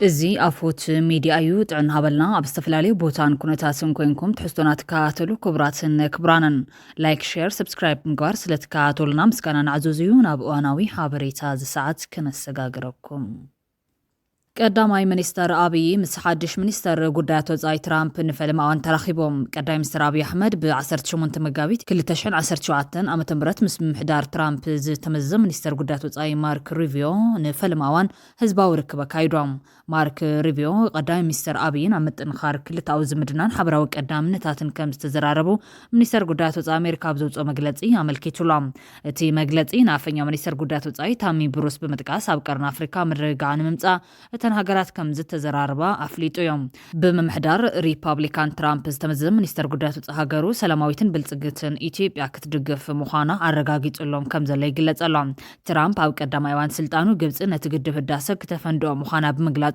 እዚ ኣፎት ሚድያ እዩ። ጥዕና ሃበልና። ኣብ ዝተፈላለዩ ቦታን ኩነታትን ኮንኩም ትሕዝቶና ትከታተሉ ክቡራትን ክቡራንን፣ ላይክ፣ ሼር፣ ሰብስክራይብ ብምግባር ስለ ትከታተሉና ምስጋና ንዓዙዝ እዩ። ናብ እዋናዊ ሓበሬታ እዚ ሰዓት ክነሰጋግረኩም። ቀዳማይ ሚኒስተር ኣብይ ምስ ሓድሽ ሚኒስተር ጉዳያት ወጻኢ ትራምፕ ንፈልማዋን ተራኺቦም። ቀዳማይ ሚኒስተር ኣብይ ኣሕመድ ብ ዓሰርተ ሸሞንተ መጋቢት ክልተ ሽሕን ዓሰርተ ሸውዓተን ዓመተ ምህረት ምስ ምምሕዳር ትራምፕ ዝተመዘዘ ሚኒስተር ጉዳያት ወጻኢ ማርክ ሩቢዮ ንፈልማዋን ህዝባዊ ርክብ ኣካይዶም። ማርክ ሩቢዮ ቀዳማይ ሚኒስተር ኣብይን ኣብ ምጥንኻር ክልተኣዊ ዝምድናን ሓበራዊ ቀዳምነታትን ከም ዝተዘራረቡ ሚኒስተር ጉዳያት ወጻኢ ኣሜሪካ ኣብ ዘውፅኦ መግለጺ ኣመልኪቱ ኣሎ። እቲ መግለጺ ንኣፈኛ ሚኒስተር ጉዳያት ወጻኢ ታሚ ብሩስ ብምጥቃስ ኣብ ቀርኒ ኣፍሪካ ምርግጋዕ ንምምጻእ እተን ሃገራት ከም ዝተዘራረባ ኣፍሊጡ እዮም። ብምምሕዳር ሪፓብሊካን ትራምፕ ዝተመዘዘ ሚኒስተር ጉዳያት ወጻኢ ሃገሩ ሰላማዊትን ብልጽግትን ኢትዮጵያ ክትድግፍ ምዃና ኣረጋጊጹሎም ከም ዘሎ ይግለጽ ኣሎ። ትራምፕ ኣብ ቀዳማይ እዋን ስልጣኑ ግብጺ ነቲ ግድብ ህዳሰ ክተፈንድኦ ምዃና ብምግላጹ፣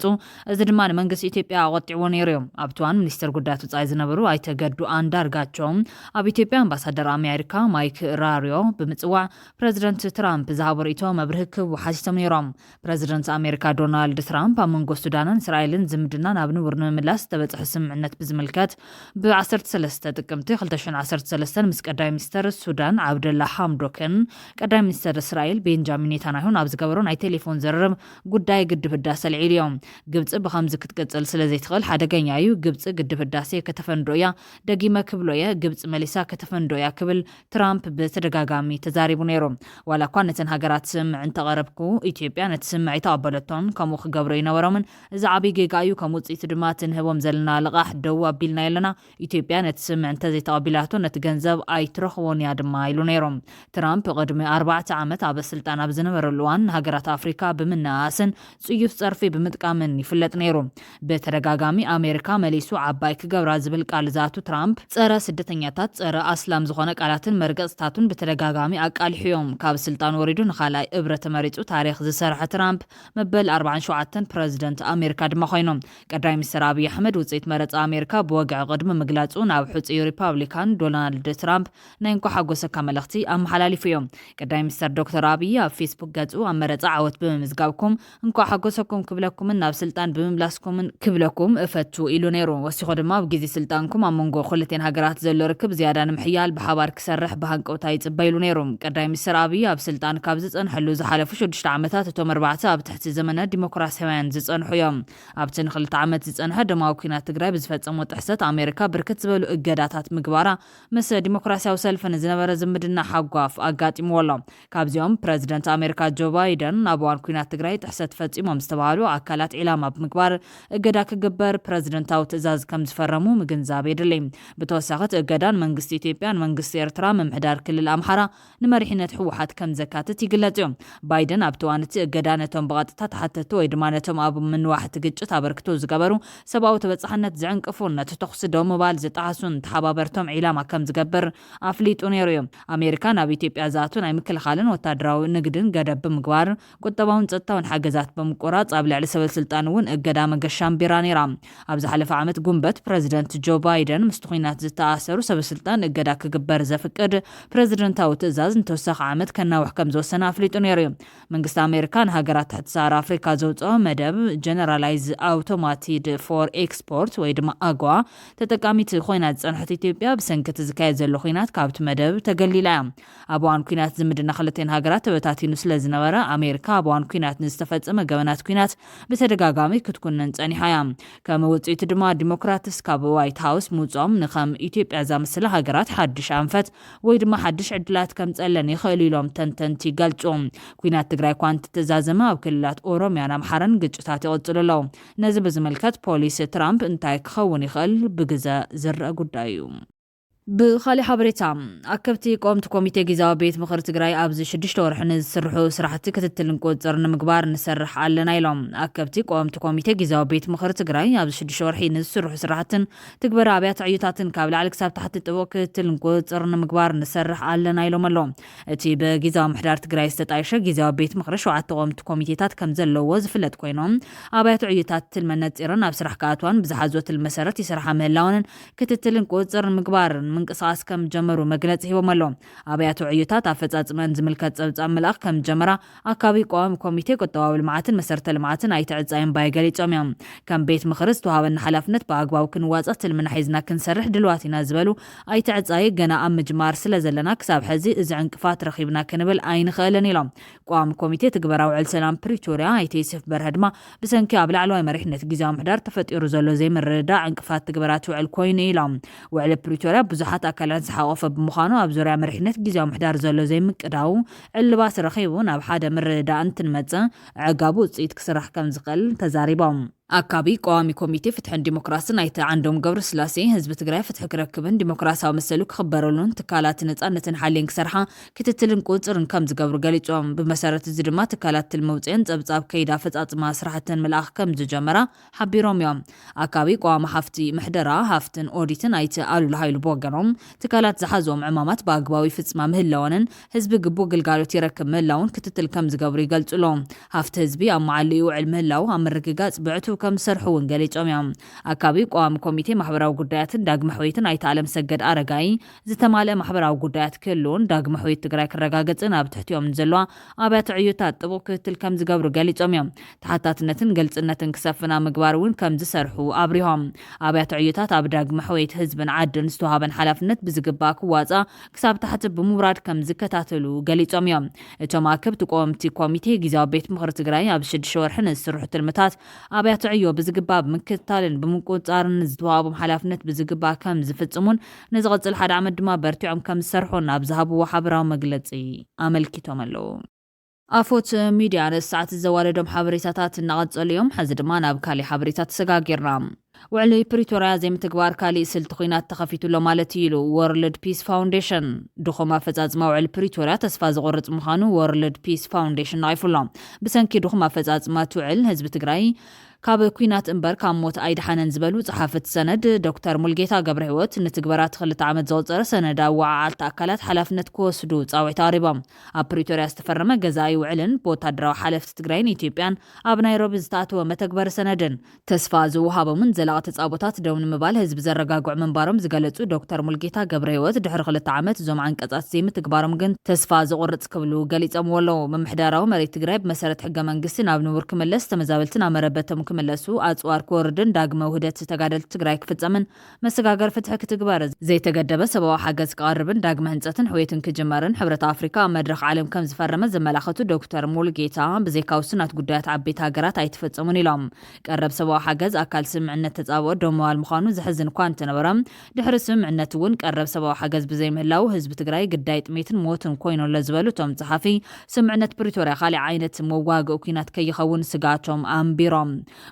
እዚ ድማ ንመንግስቲ ኢትዮጵያ ኣቖጢዕዎ ነይሩ እዩ። ኣብቲ እዋን ሚኒስተር ጉዳያት ወጻኢ ዝነበሩ ኣይተ ገዱ ኣንዳርጋቸው ኣብ ኢትዮጵያ ኣምባሳደር ኣሜሪካ ማይክ ራሪዮ ብምጽዋዕ ፕረዚደንት ትራምፕ ዝሃቦ ርእይቶ መብርሂ ክህቡ ሓቲቶም ነይሮም። ፕረዚደንት ኣሜሪካ ዶናልድ ትራምፕ ኣብ መንጎ ሱዳንን እስራኤልን ዝምድና ናብ ንቡር ንምምላስ ዝተበጽሐ ስምምዕነት ብዝምልከት ብ ዓሰርተ ሰለስተ ጥቅምቲ ክልተ ሽሕን ዓሰርተ ሰለስተን ምስ ቀዳማይ ሚኒስተር ሱዳን ዓብደላ ሓምዶክን ቀዳማይ ሚኒስተር እስራኤል ቤንጃሚን ኔታንያሁን ኣብ ዝገበሮ ናይ ቴሌፎን ዝርርብ ጉዳይ ግድብ ህዳሰ ኣልዒሉ እዮም። ግብጺ ብኸምዚ ክትቅጽል ስለ ዘይትኽእል ሓደገኛ እዩ። ግብጺ ግድብ ህዳሴ ከተፈንዶ እያ፣ ደጊመ ክብሎ እየ፣ ግብጺ መሊሳ ከተፈንዶ እያ ክብል ትራምፕ ብተደጋጋሚ ተዛሪቡ ነይሩ። ዋላ እኳ ነተን ሃገራት ስምምዕ እንተቐረብኩ፣ ኢትዮጵያ ነቲ ስምምዕ ኣይተቐበለቶን፣ ከምኡ ክገብሩ ኣይነበሮምን። እዚ ዓብዪ ጌጋ እዩ። ከም ውጽኢቱ ድማ እቲ ንህቦም ዘለና ልቓሕ ደው ኣቢልናዮ ኣለና። ኢትዮጵያ ነቲ ስምምዕ እንተዘይተቐቢላቶ፣ ነቲ ገንዘብ ኣይትረኽቦን እያ ድማ ኢሉ ነይሩ። ትራምፕ ቅድሚ ኣርባዕተ ዓመት ኣብ ስልጣን ኣብ ዝነበረሉ እዋን ንሃገራት ኣፍሪካ ብምንእኣስን ጽዩፍ ጸርፊ ብምጥቃምን ይፍለጥ ነይሩ። ብተደጋጋሚ ኣሜሪካ መሊሱ ዓባይ ክገብራ ዝብል ቃል ዝኣቱ ትራምፕ፣ ጸረ ስደተኛታት፣ ጸረ ኣስላም ዝኾነ ቃላትን መርገጽታቱን ብተደጋጋሚ ኣቃሊሑ እዮም። ካብ ስልጣን ወሪዱ ንኻልኣይ እብረ ተመሪጹ ታሪኽ ዝሰርሐ ትራምፕ መበል ኣርባዓን ሸውዓተን ፕረዚደንት ኣሜሪካ ድማ ኮይኑ። ቀዳማይ ሚኒስትር ኣብይ ኣሕመድ ውጽኢት መረጻ ኣሜሪካ ብወግዒ ቅድሚ ምግላጹ፣ ናብ ሕጹይ ሪፓብሊካን ዶናልድ ትራምፕ ናይ እንኳዕ ሓጎሰካ መልእኽቲ ኣመሓላሊፉ እዩ። ቀዳማይ ሚኒስትር ዶክተር ኣብይ ኣብ ፌስቡክ ገጹ፣ ኣብ መረጻ ዓወት ብምምዝጋብኩም እንኳዕ ሓጎሰኩም ክብለኩምን ናብ ስልጣን ብምምላስኩምን ክብለኩም እፈቱ ኢሉ ነይሩ። ወሲኹ ድማ፣ ኣብ ግዜ ስልጣንኩም ኣብ መንጎ ክልቴን ሃገራት ዘሎ ርክብ ዝያዳ ንምሕያል ብሓባር ክሰርሕ ብሃንቀውታ ይጽበ ኢሉ ነይሩ። ቀዳማይ ሚኒስትር ኣብይ ኣብ ስልጣን ካብ ዝጸንሐሉ ዝሓለፉ ሽዱሽተ ዓመታት፣ እቶም ኣርባዕተ ኣብ ትሕቲ ዘመነ ዲሞክራሲያውያን ዝጸንሑ እዮም። ኣብቲ ንክልተ ዓመት ዝጸንሐ ደማዊ ኲናት ትግራይ ብዝፈጸሞ ጥሕሰት ኣሜሪካ ብርክት ዝበሉ እገዳታት ምግባራ፣ ምስ ዲሞክራሲያዊ ሰልፊ ንዝነበረ ዝምድና ሓጓፍ ኣጋጢምዎ ኣሎ። ካብዚኦም ፕረዚደንት ኣሜሪካ ጆ ባይደን ኣብ እዋን ኲናት ትግራይ ጥሕሰት ፈጺሞም ዝተባህሉ ኣካላት ዒላማ ብምግባር እገዳ ክግበር ፕረዚደንታዊ ትእዛዝ ከም ዝፈረሙ ምግንዛብ የድሊ። ብተወሳኺ እቲ እገዳ ንመንግስቲ ኢትዮጵያን መንግስቲ ኤርትራ ምምሕዳር ክልል ኣምሓራ ንመሪሕነት ህወሓት ከም ዘካትት ይግለጽ እዩ። ባይደን ኣብቲ እዋን እቲ እገዳ ነቶም ብቐጥታ ተሓተቲ ወይ ድማ ነቶም ኣብ ምንዋሕ እቲ ግጭት ኣበርክቶ ዝገበሩ ሰብኣዊ ተበጻሕነት ዝዕንቅፉን ነቲ ተኹሲ ደው ምባል ዝጠሓሱን ተሓባበርቶም ዒላማ ከም ዝገብር ኣፍሊጡ ነይሩ እዩ። ኣሜሪካ ናብ ኢትዮጵያ ዝኣቱ ናይ ምክልኻልን ወታደራዊ ንግድን ገደብ ብምግባር፣ ቁጠባውን ጸጥታውን ሓገዛት ብምቁራጽ፣ ኣብ ልዕሊ ሰበስልጣን እውን እገዳ መገሻ ኣንቢራ ነይራ። ኣብ ዝሓለፈ ዓመት ጉንበት፣ ፕረዚደንት ጆ ባይደን ምስቲ ኲናት ዝተኣሰሩ ሰበስልጣን እገዳ ክግበር ዘፍቅድ ፕረዚደንታዊ ትእዛዝ ንተወሳኺ ዓመት ከናውሕ ከም ዝወሰነ ኣፍሊጡ ነይሩ እዩ። መንግስቲ ኣሜሪካ ንሃገራት ትሕቲ ሰሃራ ኣፍሪካ ዘውፅኦ መደብ ጀነራላይዝ ኣውቶማቲድ ፎር ኤክስፖርት ወይ ድማ ኣግዋ ተጠቃሚት ኮይና ዝፀንሐት ኢትዮጵያ፣ ብሰንኪ እቲ ዝካየድ ዘሎ ኲናት ካብቲ መደብ ተገሊላ እያ። ኣብ እዋን ኲናት ዝምድና ክልቴን ሃገራት ተበታቲኑ ስለ ዝነበረ፣ ኣሜሪካ ኣብ እዋን ኲናት ንዝተፈጸመ ገበናት ኲናት ብተደጋጋሚ ክትኩነን ጸኒሓ እያ። ከም ውጽኢቱ ድማ፣ ዲሞክራትስ ካብ ዋይት ሃውስ ምውጽኦም ንኸም ኢትዮጵያ ዝኣመሰላ ሃገራት ሓድሽ ኣንፈት ወይ ድማ ሓድሽ ዕድላት ከምጸለን ይኽእል ኢሎም ተንተንቲ ይገልጹ። ኲናት ትግራይ እኳ እንተተዛዘመ፣ ኣብ ክልላት ኦሮሚያን ኣምሓራን ግጭታት ይቕጽሉ ኣለዉ። ነዚ ብዝምልከት፣ ፖሊሲ ትራምፕ እንታይ ክኸውን ይኽእል ብግዘ ዝረአ ጉዳይ እዩ። ብኻሊእ ሓበሬታ፣ ኣከብቲ ቀወምቲ ኮሚቴ ጊዜያዊ ቤት ምኽሪ ትግራይ ኣብዚ ሽዱሽተ ወርሒ ንዝስርሑ ስራሕቲ ክትትልን ቁፅፅር ንምግባር ንሰርሕ ኣለና ኢሎም። ኣከብቲ ቀወምቲ ኮሚቴ ጊዜያዊ ቤት ምኽሪ ትግራይ ኣብዚ ሽዱሽተ ወርሒ ንዝስርሑ ስራሕትን ትግበረ ኣብያተ ዕዩታትን ካብ ላዕሊ ክሳብ ታሕቲ ጥቡቕ ክትትልን ቁፅፅር ንምግባር ንሰርሕ ኣለና ኢሎም ኣለዉ። እቲ ብጊዜያዊ ምሕዳር ትግራይ ዝተጣየሸ ጊዜያዊ ቤት ምኽሪ ሸውዓተ ቀወምቲ ኮሚቴታት ከም ዘለዎ ዝፍለጥ ኮይኖም፣ ኣብያተ ዕዩታት ትልመን ነፂረን ኣብ ስራሕ ክኣትዋን ብዝሓዞ ትልሚ መሰረት ይሰርሓ ምህላወንን ክትትልን ቁፅፅር ንምግባር ምንቅስቃስ ከም ጀመሩ መግለፂ ሂቦም ኣሎ። ኣብያተ ዕዮታት ኣፈፃፅመን ዝምልከት ፀብፃብ ምልኣኽ ከም ጀመራ ኣካቢ ቀዋሚ ኮሚቴ ቁጠባዊ ልምዓትን መሰረተ ልምዓትን ኣይተ ዕፃይ እምባየ ገሊፆም እዮም። ከም ቤት ምኽሪ ዝተዋሃበና ሓላፍነት ብኣግባቡ ክንዋፃ ትልምና ሒዝና ክንሰርሕ ድልዋት ኢና ዝበሉ ኣይተ ዕፃይ፣ ገና ኣብ ምጅማር ስለ ዘለና ክሳብ ሕዚ እዚ ዕንቅፋት ረኺብና ክንብል ኣይንኽእልን ኢሎም። ቀዋሚ ኮሚቴ ትግበራ ውዕል ሰላም ፕሪቶርያ ኣይተ ዮሴፍ በርሀ ድማ ብሰንኪ ኣብ ላዕለዋይ መሪሕነት ግዝያዊ ምሕዳር ተፈጢሩ ዘሎ ዘይምርድዳእ ዕንቅፋት ትግበራ እቲ ውዕል ኮይኑ ኢሎም። ውዕል ፕሪቶርያ ብዙሓት ኣካላት ዝሓቆፈ ብምዃኑ ኣብ ዙርያ መሪሕነት ግዝያዊ ምሕዳር ዘሎ ዘይምቅዳው ዕልባት ረኺቡ ናብ ሓደ ምርድዳእ እንትንመጽእ ዕጋቡ ውፅኢት ክስራሕ ከም ዝኽእል ተዛሪቦም። ኣካቢ ቀዋሚ ኮሚቴ ፍትሕን ዲሞክራስን ኣይተ ዓንዶም ገብረስላሴ ህዝቢ ትግራይ ፍትሒ ክረክብን ዲሞክራሲያዊ መሰሉ ክኽበረሉን ትካላት ነፃነትን ሓልየን ክሰርሓ ክትትልን ቁፅርን ከም ዝገብሩ ገሊፆም። ብመሰረት እዚ ድማ ትካላት ትልሚ ውፅኤን ፀብፃብ ከይዳ ኣፈፃፅማ ስራሕተን ምልኣኽ ከም ዝጀመራ ሓቢሮም እዮም። ኣካቢ ቀዋሚ ሃፍቲ ምሕደራ ሃፍትን ኦዲትን ኣይተ ኣሉላ ሃይሉ ብወገኖም ትካላት ዝሓዝኦም ዕማማት ብኣግባቡ ይፍፅማ ምህላወንን ህዝቢ ግቡእ ግልጋሎት ይረክብ ምህላውን ክትትል ከም ዝገብሩ ይገልፁ ኣለዉ። ሃፍቲ ህዝቢ ኣብ መዓልኡ ይውዕል ምህላው ኣብ ምርግጋፅ ብዕቱብ ከም ዝሰርሑ እውን ገሊፆም እዮም። ኣካቢ ቀዋሚ ኮሚቴ ማሕበራዊ ጉዳያትን ዳግመ ሕውየትን ኣይተ ኣለም ሰገድ ኣረጋይ ዝተማልአ ማሕበራዊ ጉዳያት ክህልውን ዳግመ ሕውየት ትግራይ ክረጋገፅን ኣብ ትሕቲኦም ንዘለዋ ኣብያተ ዕዮታት ጥቡቕ ክትትል ከም ዝገብሩ ገሊፆም እዮም። ተሓታትነትን ግልፅነትን ክሰፍን ኣብ ምግባር እውን ከም ዝሰርሑ ኣብሪሆም። ኣብያተ ዕዮታት ኣብ ዳግመ ሕውየት ህዝብን ዓድን ዝተዋሃበን ሓላፍነት ብዝግባእ ክዋፃ ክሳብ ታሕቲ ብምውራድ ከም ዝከታተሉ ገሊፆም እዮም። እቶም ኣክብቲ ቆወምቲ ኮሚቴ ግዝያዊ ቤት ምኽሪ ትግራይ ኣብ ሽዱሽተ ወርሒ ንዝስርሑ ትልምታት ኣብያተ ዕዮ ብዝግባእ ብምክትታልን ብምቁፅፃርን ዝተዋሃቦም ሓላፍነት ብዝግባእ ከም ዝፍፅሙን ንዝቕፅል ሓደ ዓመት ድማ በርቲዖም ከም ዝሰርሑን ኣብ ዝሃብዎ ሓበራዊ መግለፂ ኣመልኪቶም ኣለዉ። ኣፎት ሚድያ ነዚ ሰዓት ዘዋደዶም ሓበሬታታት እናቐጸሉ እዮም። ሕዚ ድማ ናብ ካሊእ ሓበሬታ ተሰጋጊርና። ውዕሊ ፕሪቶርያ ዘይምትግባር ካሊእ ስልቲ ኹናት ተኸፊቱ ኣሎ ማለት እዩ ኢሉ ወርልድ ፒስ ፋውንዴሽን። ድኹም ኣፈጻጽማ ውዕሊ ፕሪቶርያ ተስፋ ዘቑርጽ ምዃኑ ወርልድ ፒስ ፋውንዴሽን ነቒፉ ኣሎ። ብሰንኪ ድኹም ኣፈጻጽማ እቲ ውዕል ህዝቢ ትግራይ ካብ ኲናት እምበር ካብ ሞት ኣይድሓነን ዝበሉ ጸሓፊ እቲ ሰነድ ዶክተር ሙልጌታ ገብረህይወት፣ ንትግበራ እቲ ክልተ ዓመት ዘቑጸረ ሰነድ ኣወዓዓልቲ ኣካላት ሓላፍነት ክወስዱ ጻውዒት ኣቕሪቦም። ኣብ ፕሪቶርያ ዝተፈረመ ገዛኢ ውዕልን ብወታደራዊ ሓለፍቲ ትግራይን ኢትዮጵያን ኣብ ናይሮቢ ዝተኣተወ መተግበሪ ሰነድን ተስፋ ዝወሃቦምን ዘላቒ ተጻቦታት ደው ንምባል ህዝቢ ዘረጋግዑ ምንባሮም ዝገለጹ ዶክተር ሙልጌታ ገብረህይወት፣ ድሕሪ ክልተ ዓመት እዞም ዓንቀጻት ዘይምትግባሮም ግን ተስፋ ዘቑርጽ ክብሉ ገሊጾምዎ ኣለዉ። ምምሕዳራዊ መሬት ትግራይ ብመሰረት ሕገ መንግስቲ ናብ ንቡር ክምለስ፣ ተመዛበልቲ ናብ መረበቶም ክምለሱ፣ ኣጽዋር ክወርድን ዳግመ ውህደት ተጋደልቲ ትግራይ ክፍጸምን መሰጋገሪ ፍትሒ ክትግበር፣ ዘይተገደበ ሰብኣዊ ሓገዝ ክቐርብን ዳግመ ህንጸትን ሕውየትን ክጅመርን ሕብረት ኣፍሪካ ኣብ መድረኽ ዓለም ከም ዝፈረመ ዘመላኸቱ ዶክተር ሙሉጌታ፣ ብዘይካ ውሱናት ጉዳያት ዓበይቲ ሃገራት ኣይተፈጸሙን ኢሎም። ቀረብ ሰብኣዊ ሓገዝ ኣካል ስምምዕነት ተጻብኦ ደው ምባል ምዃኑ ዘሕዝን እኳ እንተነበረ፣ ድሕሪ ስምምዕነት እውን ቀረብ ሰብኣዊ ሓገዝ ብዘይምህላው ህዝቢ ትግራይ ግዳይ ጥሜትን ሞትን ኮይኑ ኣሎ ዝበሉ እቶም ጸሓፊ፣ ስምምዕነት ፕሪቶርያ ካሊእ ዓይነት መዋግኢ ኲናት ከይኸውን ስግኣቶም ኣንቢሮም።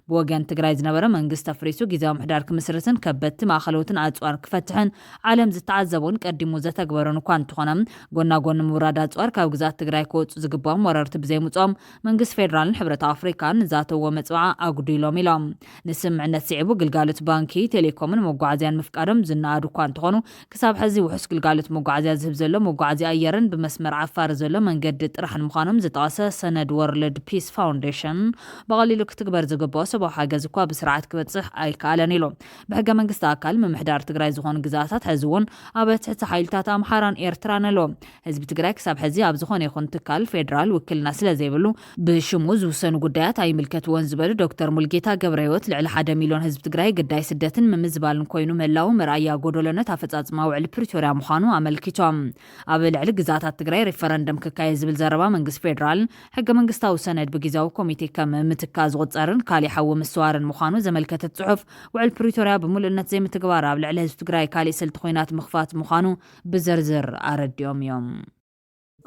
ብወገን ትግራይ ዝነበረ መንግስቲ ኣፍሪሱ ግዝያዊ ምሕዳር ክምስርትን ከበድቲ ማእኸለውትን ኣጽዋር ክፈትሕን ዓለም ዝተዓዘቦን ቀዲሙ ዘተግበሮን እኳ እንተኾነ፣ ጎና ጎኒ ምውራድ ኣጽዋር ካብ ግዝኣት ትግራይ ክወጹ ዝግባኦም ወረርቲ ብዘይምጽኦም መንግስቲ ፌደራልን ሕብረት ኣፍሪካን ንዛተዎ መጽውዓ ኣጉዲሎም ኢሎም። ንስምምዕነት ስዒቡ ግልጋሎት ባንኪ፣ ቴሌኮምን መጓዓዝያን ምፍቃዶም ዝነኣዱ እኳ እንተኾኑ፣ ክሳብ ሕዚ ውሑስ ግልጋሎት መጓዓዝያ ዝህብ ዘሎ መጓዓዝያ ኣየርን ብመስመር ዓፋር ዘሎ መንገዲ ጥራሕን ምዃኖም ዝጠቐሰ ሰነድ ወርልድ ፒስ ፋውንዴሽን፣ ብቐሊሉ ክትግበር ዝግብኦ ሰብኣዊ ሓገዝ እኳ ብስርዓት ክበጽሕ ኣይከኣለን ኢሉ። ብሕገ መንግስቲ ኣካል ምምሕዳር ትግራይ ዝኾኑ ግዝኣታት ሕዚ እውን ኣብ ትሕቲ ሓይልታት ኣምሓራን ኤርትራን ኣለዎ። ህዝቢ ትግራይ ክሳብ ሕዚ ኣብ ዝኾነ ይኹን ትካል ፌደራል ውክልና ስለ ዘይብሉ ብሽሙ ዝውሰኑ ጉዳያት ኣይምልከትዎን ዝበሉ ዶክተር ሙልጌታ ገብረህይወት፣ ልዕሊ ሓደ ሚልዮን ህዝቢ ትግራይ ግዳይ ስደትን ምምዝባልን ኮይኑ ምህላው መርኣያ ጎደሎነት ኣፈጻጽማ ውዕሊ ፕሪቶርያ ምዃኑ ኣመልኪቶም። ኣብ ልዕሊ ግዝኣታት ትግራይ ሪፈረንደም ክካየድ ዝብል ዘረባ መንግስቲ ፌደራል፣ ሕገ መንግስታዊ ሰነድ ብግዝያዊ ኮሚቴ ከም ምትካ ዝቑጸርን ካሊእ ሓዊ ምስዋርን ምዃኑ ዘመልከተት ጽሑፍ፣ ውዕል ፕሪቶርያ ብምሉእነት ዘይምትግባር ኣብ ልዕሊ ህዝቢ ትግራይ ካሊእ ስልቲ ኹናት ምኽፋት ምዃኑ ብዝርዝር ኣረዲኦም እዮም።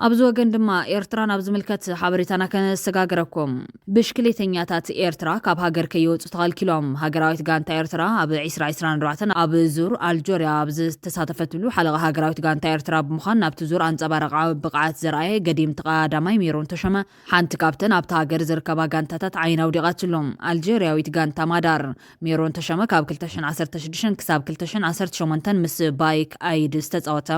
ኣብዚ ወገን ድማ ኤርትራ ናብ ዝምልከት ሓበሬታና ከነሰጋግረኩም። ብሽክሌተኛታት ኤርትራ ካብ ሃገር ከይወጹ ተኸልኪሎም። ሃገራዊት ጋንታ ኤርትራ ኣብ ዕስራ ዕስራን ኣርባዕተን ኣብ ዙር ኣልጀርያ ኣብ ዝተሳተፈትሉ ሓለቓ ሃገራዊት ጋንታ ኤርትራ ብምዃን ናብቲ ዙር ኣንጸባራቓዊ ብቕዓት ዘርኣየ ገዲም ተቐዳዳማይ ሜሮን ተሾመ ሓንቲ ካብተን ኣብታ ሃገር ዝርከባ ጋንታታት ዓይና ኣውዲቓትሉ። ኣልጀርያዊት ጋንታ ማዳር ሜሮን ተሾመ ካብ ክልተ ሽሕን ዓሰርተ ሽዱሽተን ክሳብ ክልተ ሽሕን ዓሰርተ ሸሞንተን ምስ ባይክ ኣይድ ዝተጻወተ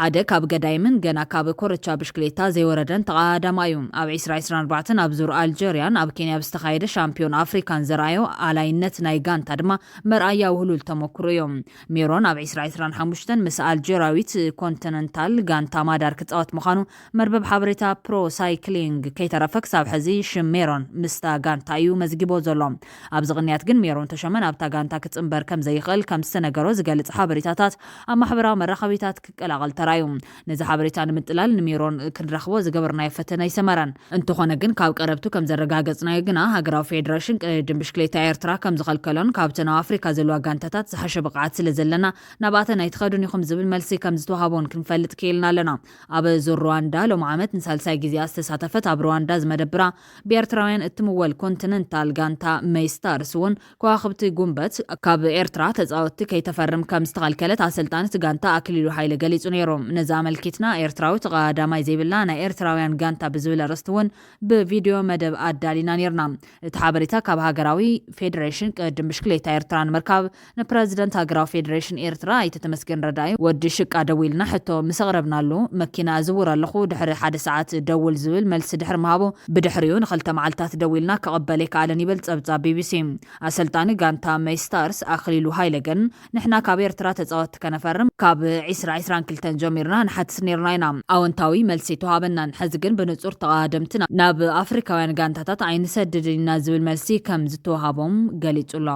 ሓደ ካብ ገዳይምን ገና ካብ ኮረቻ ብሽክሌታ ዘይወረደን ተቐዳዳማይ እዩ። ኣብ ዕስራ ዕስራን ኣርባዕተን ኣብ ዙር ኣልጀርያን ኣብ ኬንያ ብዝተኻየደ ሻምፒዮን ኣፍሪካን ዘርኣዮ ኣላይነት ናይ ጋንታ ድማ መርኣያ ውህሉል ተመክሮ እዩ። ሜሮን ኣብ ዕስራ ዕስራን ሓሙሽተን ምስ ኣልጀርያዊት ኮንቲነንታል ጋንታ ማዳር ክጻወት ምዃኑ መርበብ ሓበሬታ ፕሮ ሳይክሊንግ ከይተረፈ ክሳብ ሕዚ ሽም ሜሮን ምስታ ጋንታ እዩ መዝጊቦ ዘሎ። ኣብዚ ቅንያት ግን ሜሮን ተሾመ ናብታ ጋንታ ክጽንበር ከም ዘይኽእል ከም ዝተነገሮ ዝገልጽ ሓበሬታታት ኣብ ማሕበራዊ መራኸቢታት ክቀላቐል ተራእዩ። ነዚ ሓበሬታ ንምጥላል ንሜሮን ክንረኽቦ ዝገበርናዮ ፈተነ ኣይሰመረን። እንተኾነ ግን ካብ ቀረብቱ ከም ዘረጋገጽናዮ ግና ሃገራዊ ፌደሬሽን ቅድድም ብሽክሌታ ኤርትራ ከም ዝኸልከሎን ካብተን ኣብ ኣፍሪካ ዘለዋ ጋንታታት ዝሓሸ ብቕዓት ስለ ዘለና ናብኣተን ኣይትኸዱን ኢኹም ዝብል መልሲ ከም ዝተዋሃቦን ክንፈልጥ ክኢልና ኣለና። ኣብ ዙር ሩዋንዳ ሎም ዓመት ንሳልሳይ ግዜኣ ዝተሳተፈት ኣብ ሩዋንዳ ዝመደብራ ብኤርትራውያን እትምወል ኮንቲነንታል ጋንታ መይስታርስ እውን ከዋኽብቲ ጉንበት ካብ ኤርትራ ተጻወትቲ ከይተፈርም ከም ዝተኸልከለት ኣሰልጣኒት ጋንታ ኣክሊሉ ሃይለ ገሊጹ ነይሩ። ነዚ ኣመልኪትና ኤርትራዊ ተቐዳዳማይ ዘይብላ ናይ ኤርትራውያን ጋንታ ብዝብል ኣርእስቲ እውን ብቪድዮ መደብ ኣዳሊና ነይርና። እቲ ሓበሬታ ካብ ሃገራዊ ፌደሬሽን ቅድድም ብሽክሌታ ኤርትራ ንምርካብ ንፕረዚደንት ሃገራዊ ፌደሬሽን ኤርትራ ኣይተ ተመስገን ረዳኢ ወዲ ሽቃ ደዊልና ሕቶ ምስ ኣቕረብናሉ፣ መኪና እዝውር ኣለኹ፣ ድሕሪ ሓደ ሰዓት ደውል ዝብል መልሲ ድሕሪ ምሃቡ፣ ብድሕሪኡ ንኽልተ መዓልታት ደዊልና ክቕበል ኣይከኣለን ይብል ጸብጻብ ቢቢሲ። ኣሰልጣኒ ጋንታ መይስታርስ ኣኽሊሉ ሃይለ ግን ንሕና ካብ ኤርትራ ተጻወትቲ ከነፈርም ካብ ዕስራ ዕስራን ክልተን ጀሚርና ንሓትት ነይርና ኢና። ኣወንታዊ መልሲ ተዋሃበናን። ሕዚ ግን ብንጹር ተቐዳደምትና ናብ ኣፍሪካውያን ጋንታታት ኣይንሰድድን ኢና ዝብል መልሲ ከም ዝተዋሃቦም ገሊጹ ኣሎ።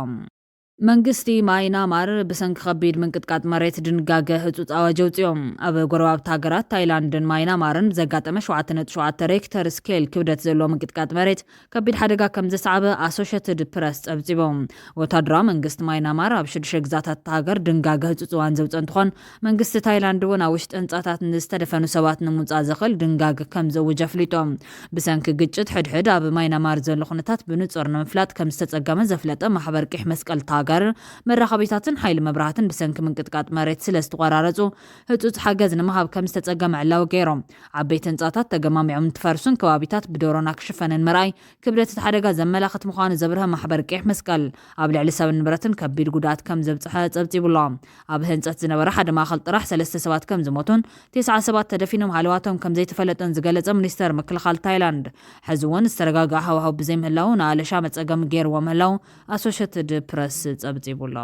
መንግስቲ ማይናማር ብሰንኪ ከቢድ ምንቅጥቃጥ መሬት ድንጋገ ህጹጽ ኣዋጅ ኣውጺኦም። ኣብ ጎረባብቲ ሃገራት ታይላንድን ማይናማርን ዘጋጠመ ሸውዓተ ነጥቢ ሸውዓተ ሬክተር ስኬል ክብደት ዘለዎ ምንቅጥቃጥ መሬት ከቢድ ሓደጋ ከም ዘስዓበ ኣሶሸትድ ፕረስ ጸብጺቡ። ወታደራዊ መንግስቲ ማይናማር ኣብ ሽዱሽተ ግዛታት እታ ሃገር ድንጋገ ህጹጽ እዋን ዘውጸ እንትኾን፣ መንግስቲ ታይላንድ እውን ኣብ ውሽጢ ህንጻታት ንዝተደፈኑ ሰባት ንምውጻእ ዘኽእል ድንጋገ ከም ዘውጅ ኣፍሊጡ። ብሰንኪ ግጭት ሕድሕድ ኣብ ማይናማር ዘሎ ኩነታት ብንጹር ንምፍላጥ ከም ዝተጸገመ ዘፍለጠ ማሕበር ቂሕ መስቀል እታ ሃገር፣ መራኸቢታትን ሓይሊ መብራህትን ብሰንኪ ምንቅጥቃጥ መሬት ስለ ዝተቆራረጹ ህጹጽ ሓገዝ ንምሃብ ከም ዝተጸገመ ዕላዊ ገይሮም። ዓበይቲ ህንጻታት ተገማሚዖም እንትፈርሱን ከባቢታት ብዶሮና ክሽፈንን ምርኣይ ክብደት እቲ ሓደጋ ዘመላኽት ምዃኑ ዘብርሀ ማሕበር ቂሕ መስቀል፣ ኣብ ልዕሊ ሰብን ንብረትን ከቢድ ጉድኣት ከም ዘብጽሐ ጸብጺቡ ኣሎ። ኣብ ህንጸት ዝነበረ ሓደ ማእኸል ጥራሕ ሰለስተ ሰባት ከም ዝሞቱን ተስዓ ሰባት ተደፊኖም ሃለዋቶም ከም ዘይተፈለጠን ዝገለጸ ሚኒስተር ምክልኻል ታይላንድ፣ ሕዚ እውን ዝተረጋግኣ ሃዋህው ብዘይምህላው ንኣለሻ መጸገሚ ገይርዎ ምህላው ኣሶሸትድ ፕረስ ጸብጺቡ ኣሎ።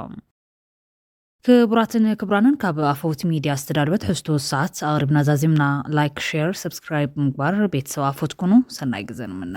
ክቡራትን ክቡራንን፣ ካብ ኣፈውት ሚድያ ዝተዳለወ ትሕዝቶ ሰዓት ኣቕሪብና ዛዚምና። ላይክ፣ ሼር፣ ሰብስክራይብ ብምግባር ቤተሰብ ኣፈውት ኩኑ። ሰናይ ግዜ ንምነ።